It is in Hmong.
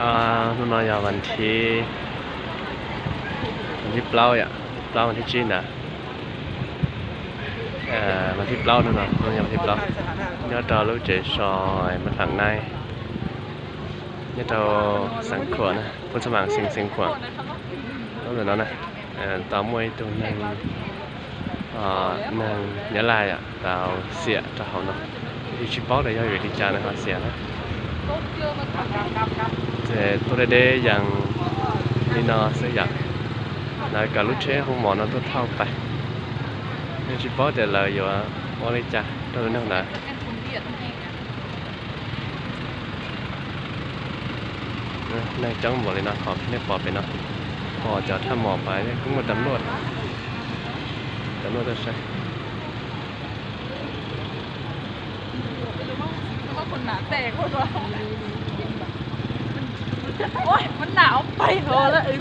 Hnub no yog vas thib, vas thib plaub yom, plaub vas thib tsib ntawd. Vas thib plaub, hnub no yog vas thib plaub, nyob rau lub tsev so Mab Tham Naib, nyob rau Xeev Khuam na, Phoo Xab Maas Xeev, Xeev Khuam. Lub ntawm no na, tau muaj ib tug neeg, neeg Nyab Laj yom, tau xiam rau hauv no. Yus tsis paub tias yog vim li cas nws ho xiam na. Ces tuaj deb deb yees li no xwb yom, lawv kom lub tsheb hu mos no tuaj thauj pais. Yus tsis paub tias lawv yuav ua li cas rau tus neeg ntawd. Neeg coob npaum li no qhov nej pom pem no, pom cov thaj mos pais kuj muaj cov luaj, cov luaj tuaj saib.